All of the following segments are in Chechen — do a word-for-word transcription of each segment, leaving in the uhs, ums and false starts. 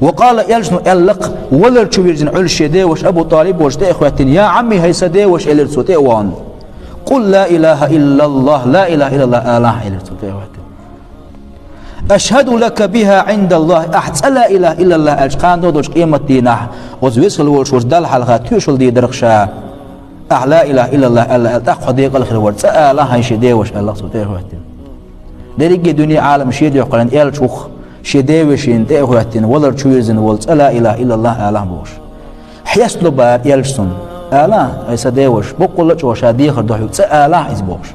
وقال, элчано аьлла-кх, валар чу вирзина Ӏуьллуш шен деваша Абу ТӀалиб волчу тӀе а хӀоьттина: يا عمي, хӀай сан деваша, элира цо, тӀе а вахана, قل لا إله إلا الله, لا إله إلا الله алахь, элира цо, тӀе а хӀоьттина. أشهد لك بها عند الله, ахь цкъа لا إله إلا الله аьлча, кхана долчу къематдийнахь оцу веза хилла волуш волчу Далла хьалха тоьшалла дийр дара-кх ша. Ахь لا إله إلا الله аьлла, аьлла, тӀаккха хьо декъала хир вара. ЦӀа алахь, хӀай шен деваша, аьлла-кх цо, тӀе а хӀоьттина. Дерриге а дуьне, Ӏалам шен дуьхьа кхоьллина элча ву-кх, шен девашина тӀе а хӀоьттина, валар чу вирзина волу цӀа لا إله إلا الله алахь бохуш. Хьестало бара элча цунна. Алахь, хӀай сан деваша, боккъалла а чӀогӀа ша дехар ду хьоьга, цӀа алахь иза бохуш.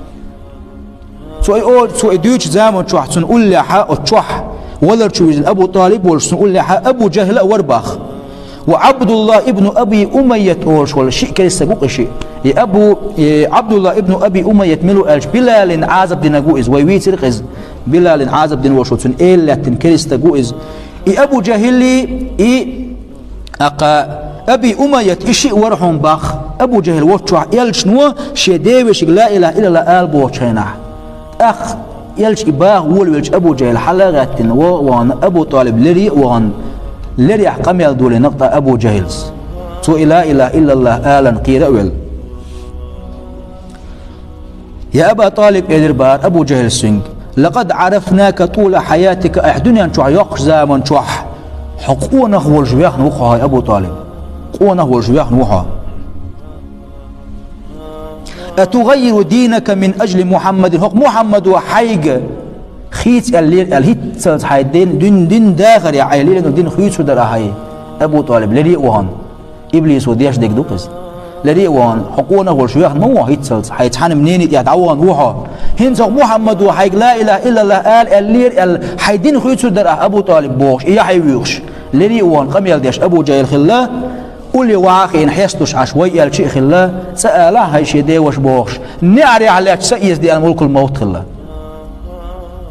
Цо и о-, цо и дуьйцучу заман чохь цунна уллехьа, оцу чохь валар чу вирзина Абу ТӀалиб волуш цунна уллехьа Абу ЖахӀил а вара боху. وعبد الله بن أبي أمية олуш волу шиъ керста стаг ву-кх и шиъ. И Абу, и Абдулла ибн Аби Умайят мила ву аьлча, Билалин Ӏазап динарг ву иза, вай вийцира-кх иза. Билалин Ӏазап дина волуш ву, цуьнан эла лаьттина керста стаг ву иза. И Абу ЖахӀили, и, акха, Аби Умайят, и шиъ вара хьуна боху Абу ЖахӀил воцчохь элчано шен девашига لا إله إلا الله ала бохучу хенахь. ТӀаккха элча и баха волавелча Абу ЖахӀил хьала а гӀаьттина, вогӀу а вахана, Абу ТӀалиб лере а вахана, лерехь къамел долийна-кх тӀаккха Абу ЖахӀилс. Цо и لا إله إلا الله аларна кхера а велла. يا أبا طالب, элира бара Абу ЖахӀилс цуьнга, لقد عرفناك طول حياتك, ахь дуьнен чохь йоккхачу заман чохь хьо къонах волуш вехна ву-кх хьо, хӀай Абу ТӀалиб. Къонах волуш вехна ву хьо. أتغير دينك من أجل محمد, хӀокху Мухьаммадо хьайга хийца аьлла лера аьлла, хӀинццалц хьайн дин, дин, дин дахарехь, хьайн лелийна дин хуьйцур дара ахь, хӀай Абу ТӀалиб, лере а вахана. Иблисо деш дерг ду-кх иза. Лере а вахана, хьо къонах волуш вехна ма ву хьо хӀинццалц, хьайн цхьана-м нене тӀехь дӀавахана ву хьо. ХӀинца хӀокху Мухьаммадо хьайга لا إله إلا الله ала аьлла лера аьлла, хьайн дин хуьйцур дара ахь, Абу ТӀалиб, бохуш, и яхь вуьйхуш. Лере а вахана къамел деш Абу ЖахӀил хилла, улле ваха а хиъна хьесталуш Ӏаш вай элча а хилла, цӀа алахь, хӀай шен деваша, бохуш, неӀарехь лаьтташ са эца деана мулкул мовт хилла.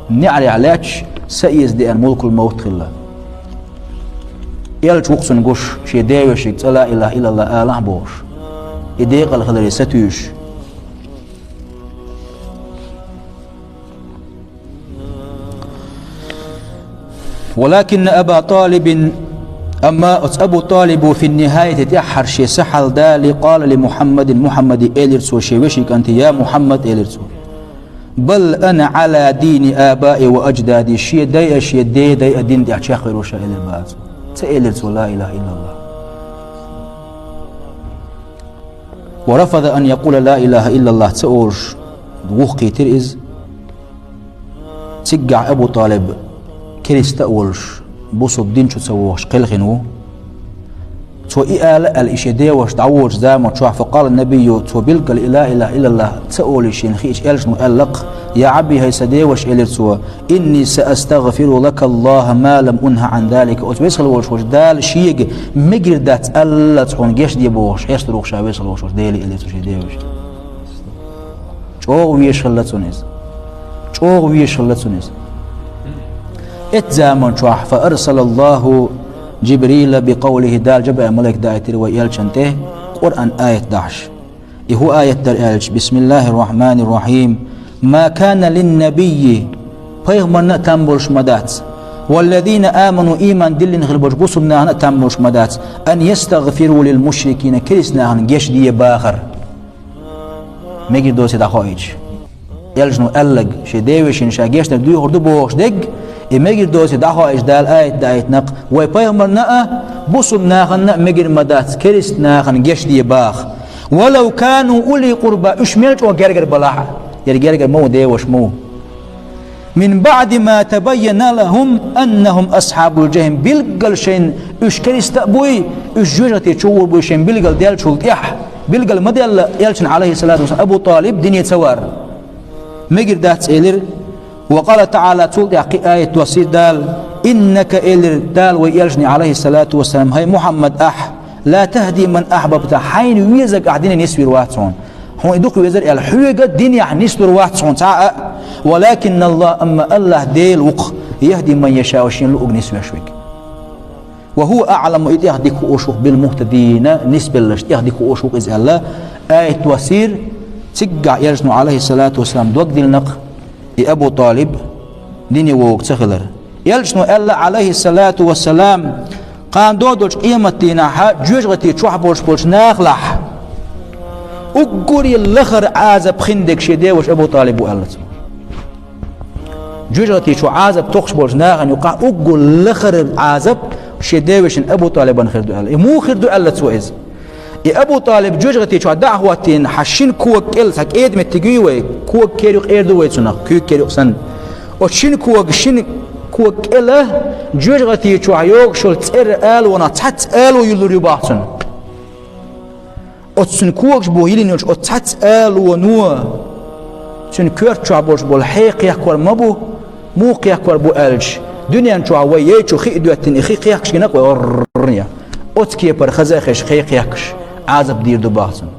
НеӀарехь лаьтташ са эца деана мулкул мовт хилла. Элча ву-кх цунна гуш, шен девашига цӀа لا إله إلا الله алахь бохуш, и декъала хиларе сатуьйсуш. ولكن أبا طالب, амма оцу Абу ТӀалибо في النهاية, тӀаьххьара шен са хьалдале, قال لمحمد, Мухьаммаде элира цо шен вешин кӀанте: يا محمد, элира цо, بل أنا على دين آبائي وأجدادي, шен дайа, шен ден дайа дин тӀехь чекхвер ву ша, элира бара цо. Ца элира цо لا إله إلا الله. ورفض أن يقول لا إله إلا الله, ца олуш, вухкхийтира иза. Циггахь Абу ТӀалиб керста а волуш, бусалба дин чу ца вогӀуш кхелхина ву. Цо и ала а аьлла, и шен деваша дӀаволучу заман чохь, فقال النبي, цо билггал и لا إله إلا الله ца олий шена хиъча, элчано аьлла-кх: يا عمي, хӀай сан деваша, элира цо, إني سأستغفر لك الله ما لم أنه عن ذلك. Оцу веза хилла волуш волчу Дала шега мегар дац аллалц хьуна гечде бохуш, хьестар ву-кх ша веза хилла волуш волчу Деле, элира цо шен девашка. ЧӀогӀа везаш хилла цунна иза. ЧӀогӀа везаш хилла цунна иза. Эцу заман чохь, فأرسل الله جبريل بقوله, Дала Жабраил малик даийтира вай элчанна тӀе Къуръан аят дахьаш. И хӀун аят дара аьлча: بسم الله الرحمن الرحيم. ما كان للنبي, пайхамарна а там болуш ма дац, والذين آمنوا, ийман диллина хилла болчу бусалба нахана а там болуш ма дац, أن يستغفروا للمشركين, керста нахана гечде бахар. Мегар доций дӀахоуьйтуш. Элчано аьлларг, шен девашина ша гечдар доьхур ду бохуш дерг, и мегар доций дӀахоуьйтуш Дала аят даийтина-кх, вай пайхамарна а, бусалба нахана а мегар ма дац керста нахана гечде баха. ولو كانوا أولي قربى, уьш мел чӀогӀа гергара балахь а. Яра гергара ма ву, деваша ма ву. من بعد ما تبين لهم أنهم أصحاب الجحيم. Билггал шайна уьш керста а буй, уьш жоьжахати чу гӀур буй шайна билггал даьллачул тӀаьхьа, билггал ма даьлла элчана, عليه الصلاة والسلام, Абу ТӀалиб дине ца вар. Мегар дац, элира. وقال تعالى, цул тӀаьхьа кхин аят доссийра Дала: إنك, элира Дала вай элчане, عليه الصلاة والسلام, хӀай Мухьаммад, ахь, لا تهدي من أحببت, хьайна везарг ахь дине нисвийр вац хьуна. Хьуна и дукха везар аьлла, хьоьга динехь нислур вац хьуна цхьа а, ولكن الله, амма АллахӀ Дела ву-кх, يهدي من يشاء, шена луург нисвеш верг. وهو أعلم, и тӀех дика хууш ву-кх, بالمهتدين, нисбеллашна тӀех дика хууш ву-кх иза аьлла, аят доссийра, циггахь элчано, عليه الصلاة والسلام, дог диллина-кх и Абу ТӀалиб дине вогӀуш ца хилар. Элчано аьлла, عليه الصلاة والسلام, Кхана доагӀача къематдийнахьа жоьжахати чохь болуш болчу нахалахь уггаре лахара Ӏазап хиндерг шен деваша Абу ТӀалиб ву аьлла цо. Жоьжахати чу Ӏазап тохуш болчу нахана юкъахь уггар лахара Ӏазап шен девашина Абу ТӀалибан хир ду аьлла. И муха хир ду аьлла цо иза? И Абу ТӀалиб жоьжахати чохь дӀа а хӀоттийна, хьан шина кога кӀел, цхьа кӀеда меттиг юй вай, кога кер юкъа эр ду вай цунах, куьйга кер юкъа санна. Оцу шина кога, шина кога кӀела жоьжахати чохь йогуш йолу цӀеран алонах цхьацца ало юьллур ю боху цунна. Оцу цуьнан когаш бу йиллина йолуш оцу цхьацца алоно цуьнан коьрта чохь болуш болу хье кхехкор ма бу, муха кхехкор бу аьлча, дуьнен чохь вай яйчу хи а доьттина, и хи кхехкаш гина вай, орррр, я. Оцу кепара хаза а хезаш хье кхехкаш, Ӏазап дийр ду боху цунна.